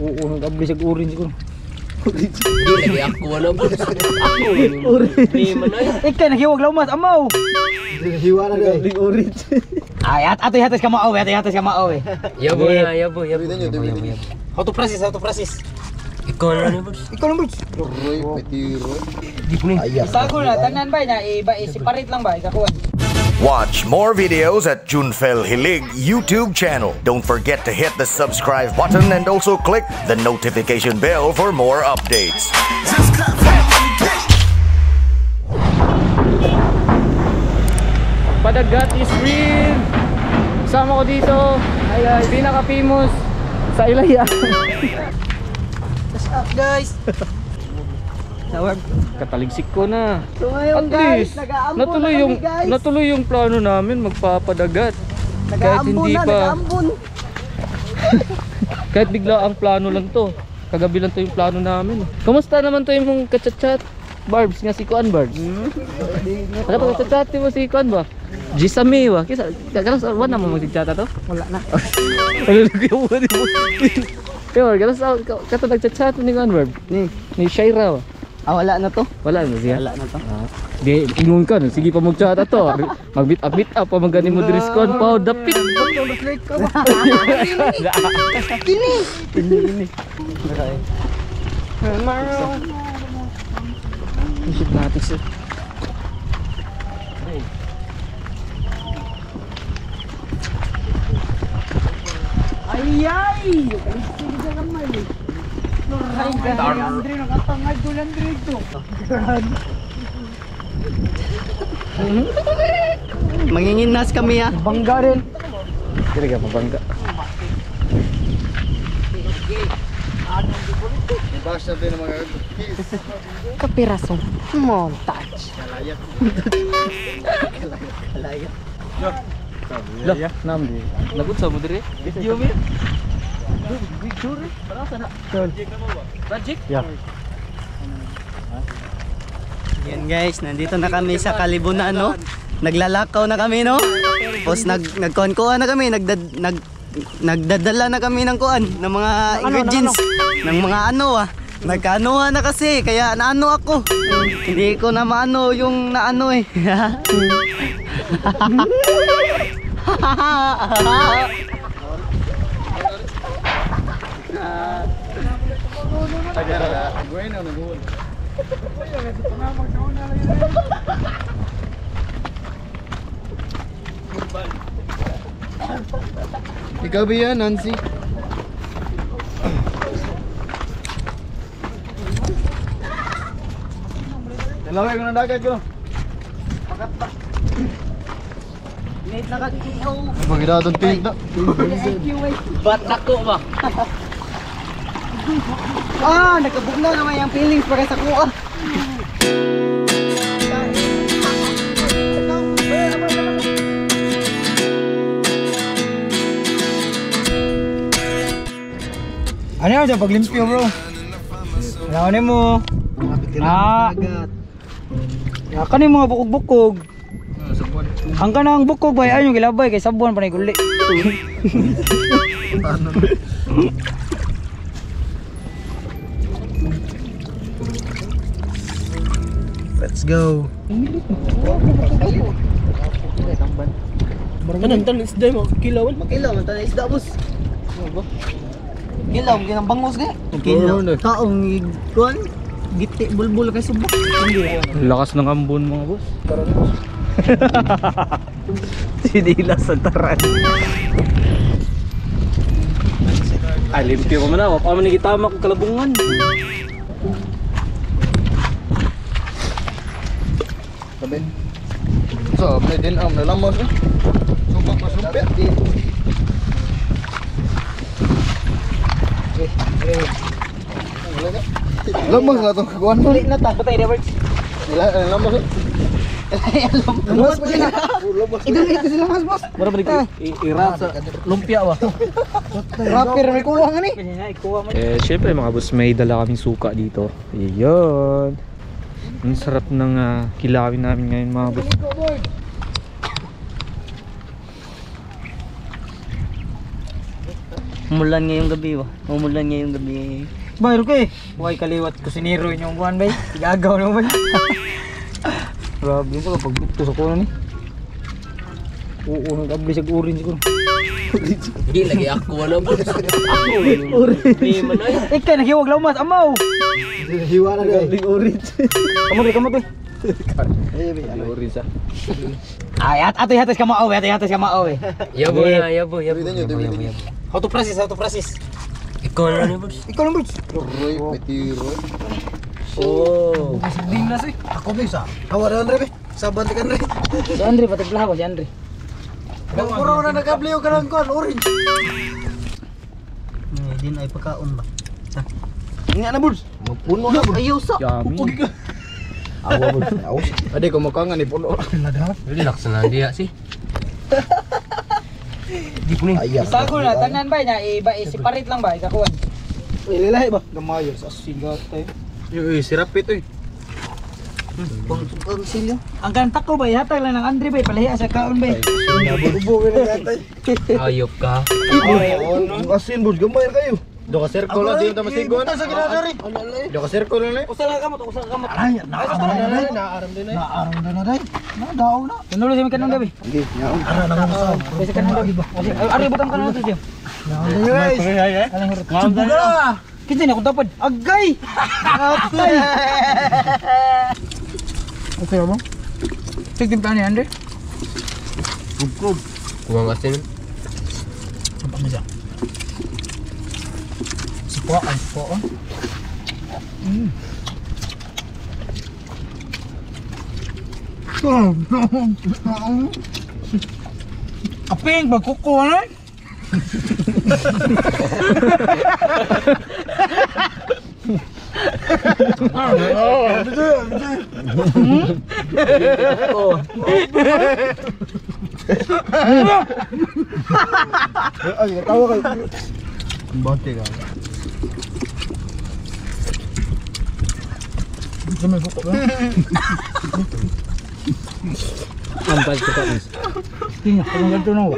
Oo, nag-abli sa orange ko. Di lagi ako na boss. Ako. Di man ay. Ikay naghiwag laumas amaw. Hiwa na dai. Orange. Ay, at atoy hatos ka mao, atoy hatos ka mao eh. Yabo na, yabo, yabo. How to process, how to process. Ikaw na ni boss. Ikaw lang, boss. Roy, petiro. Isago na tanan ba na iba i-separate lang ba ikakuan. Watch more videos at Junfel Hilig YouTube channel. Don't forget to hit the subscribe button and also click the notification bell for more updates. Padagat is real! Kasama ko dito, ay pinaka-famous sa Ilaya. What's up, guys? Tawag. Kataligsik ko na. So ngayon At guys, least, nag-aambon natuloy na yung, kami, guys. natuloy yung plano namin magpapadagat. Kahit Nag-aambon hindi na, pa, nag-aambon. kahit bigla ang plano lang to. Kagabi lang to yung plano namin. Kumusta naman to yung mong kachat-chat? Barbs nga si Kuan Barbs. Ano pa kachat mo si Kuan ba? Jisame wa. Kisa karas wa na mo magchat to? Wala na. Ano nagyawa ni mo? Pero karas kato nagchat-chat ni Kuan Barb. Ni. Ni Shaira wa. Ah, wala na to. Wala na siya. Wala na to. Ah, di ingon ka no. Sige pa magchat ato. Mag meet up meet up pa magani mo diri sa Kuan pa dapit. Kini. Isip natin sir. Ay ay. Sige sa kamay. Ay, Andre nakatangay doon Andre ito. Manginginas kami ah. Bangga rin. Dili ka mabangga. Basta din mga Kapiraso. Montage. Lah, nam di. Lagot sa mo diri. Video mi. Video rin. Para sa na. Project? Yeah. Yan guys, nandito na kami sa Kalibunan no. Naglalakaw na kami no. Tapos nagkuan-kuan na kami, nagdadala na kami ng kuan ng mga ingredients ng mga ano ah. Nagkanoa na kasi kaya naano ako. Hindi ko na maano yung naano eh. Bueno, nagul. Ikaw ba yan, Nancy? Dalawa ko ng dagat ko. Mate nakakihaw. Pagkita tinta. Batak ko ba? Ah, nagkabugnaw naman yung feelings para sa kuha. Ano yan sa paglimpyo bro? Ano mo? Ah. Ya kani mga bukog-bukog. Ang kanang bukog ba ay yung gilabay kay sabuan pa na guli. Let's go. Anong tan isda mo? Kilawan. Makilaw man tayo isda boss. Kilaw ginang bangos gay. Kilaw. Taong kuan giti bulbul kay subok. Lakas ng ambon mga boss. Sinila sa taran. Ay, limpyo pa man na. Wapa man nagitama kong kalabungan. Tabi. So, may din am na lamos eh. Sumpah pa sumpah. Lamos na itong kakuan mo. Dili na ta. Patay Roberts. Ila, lamos. Lamos pa sila. Lamos. Idol sila mas boss. Mura ba i-wrap sa lumpia ba? Rapper may kuha nga ni. Eh, syempre mga boss, may dala kaming suka dito. Ayun. Ang sarap ng kilawin namin ngayon mga boss. Umulan ngayong gabi ba? Umulan ngayong gabi. Bayro kay. Huwag kaliwat kusinero inyong buwan bay. Gagaw na bay. Grabe sa pagbuto sa kuno ni. Oo, nag-abli sa orange ko. Di lagi ako wala bro. Ako. Di man ay. Ikay naghiwag laumas amaw. Hiwa na dai. Orange. Kamot kay kamot. Orange ah. Ay, at atoy hatos ka mao, atoy hatos ka mao eh. Yabo na, yabo, yabo. How to process, how to process. Ikaw na ni bro. Ikaw lang bro. Roy, petiro. Oh. Dinglas eh. Ako ba isa? Hawaran re be. Saban ka re. Si Andre patiblah ko si Andre. Puro na nagkabli og kanang kuan orange. Din ay pagkaon ba? Nga na buds. Mapuno na buds. Ayaw sa. Yummy. Awa buds. Awas. Ade ko makangan ni puno. Relax na diya si. Di po ni. Isago na tanan bay na iba i-separate lang ba ikakuan. Ilahi ba? Gamayo sa sigat tayo. Uy, sirapit oy. Pang silyo. Ang kantak ko bay hatag lang ng Andre bay palahi sa kaon bay. Ubo ka na gatay. Ayop ka. Ang asin buds gamay kayo. Do ka circle na di ta masigon. Sa ginadari. Do ka circle na. Usa lang kamot, usa lang kamot. Ay, naaram din ay. Naaram din na day. Na daw na. Kanulo siya kanang gabi. Hindi, nyaon. Ara na mo sa. Kasi kanang gabi ba? Ari butang kanang to siya. Guys. Alang hurot. Kinsa ni akong tapad? Agay. Atay. Okay ba? Tik timpla ni Andre. Kuwang asin. Sampak na siya. Sipuan, sipuan. Aping, magkuko na. Ay, tawa kayo. Bante ka. Ampal ko pa. Tingnan, kung ganito na. Oh,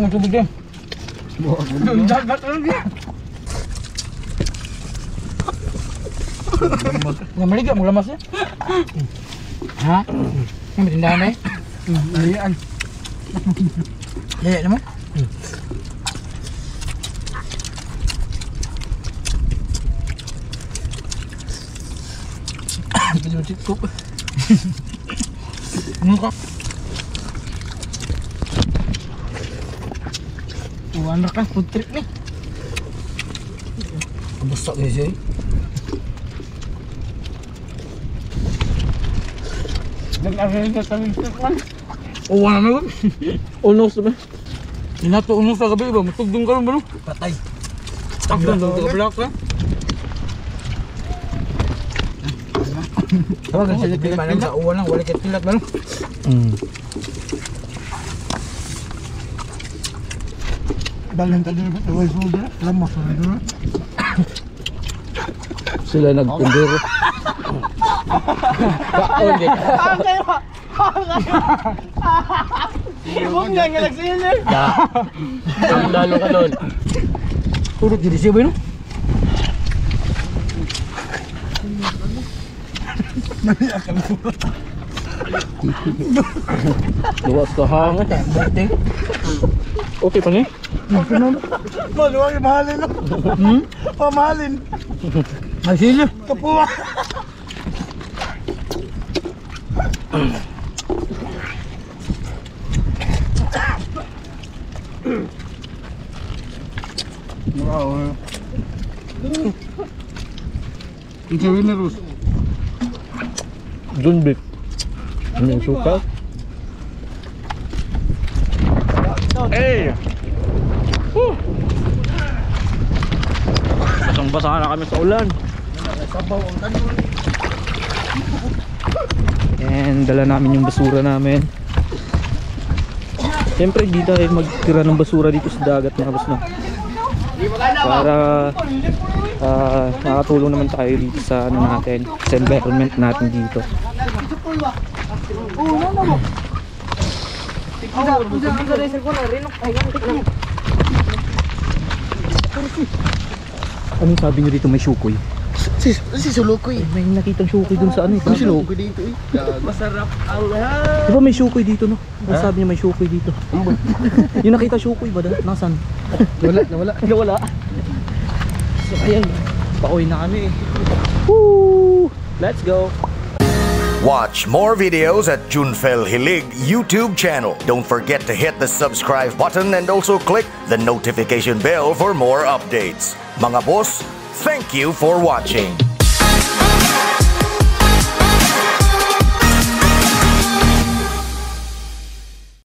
may tubig din. Dagat talaga. Nga maliga mo lamas niya. Ha? Ang tindahan eh. Malian. Laya naman. Pwede mo TikTok. Ano ka? Uwan ka, food trip ni. Basta kayo siya. Uwan na naman. Unos ba? Inato unos sa gabi ba? Matugdong ka rin ba no? Patay. Tagdong ka black ha? Tawagan sila di ba sa uwan lang, wala kay tilat ba no? Balang ka din sa way food. Lamas na dito. Sila nagtindero. Kaon gid. Ibong nga nga nagsilir. Ang lalo ka nun. Urot jud siya ba no? Luwas ka hangin. Okay pa ni? Maluwag mahalin no. Pamahalin. Ay sila. Kapuwa. Wow. Generous. Junbik. Ano yung suka? Hey! Woo! Basang-basa na kami sa ulan. And dala namin yung basura namin. Siyempre di tayo magtira ng basura dito sa dagat mga boss, no? Para nakatulong naman tayo dito sa ano natin, sa environment natin dito. Anong sabi niyo dito, may syukoy? Si si Sulukoy. May nakitang syukoy dun sa ano eh. Si Sulukoy dito eh. Di ba may syukoy dito, no? Ang sabi niya may syukoy dito. Yung nakita syukoy ba doon? Nasaan? Wala, nawala. Nawala. So ayun, pauwi na kami. Woo! Let's go! Watch more videos at Junfel Hilig YouTube channel. Don't forget to hit the subscribe button and also click the notification bell for more updates. Mga boss, thank you for watching.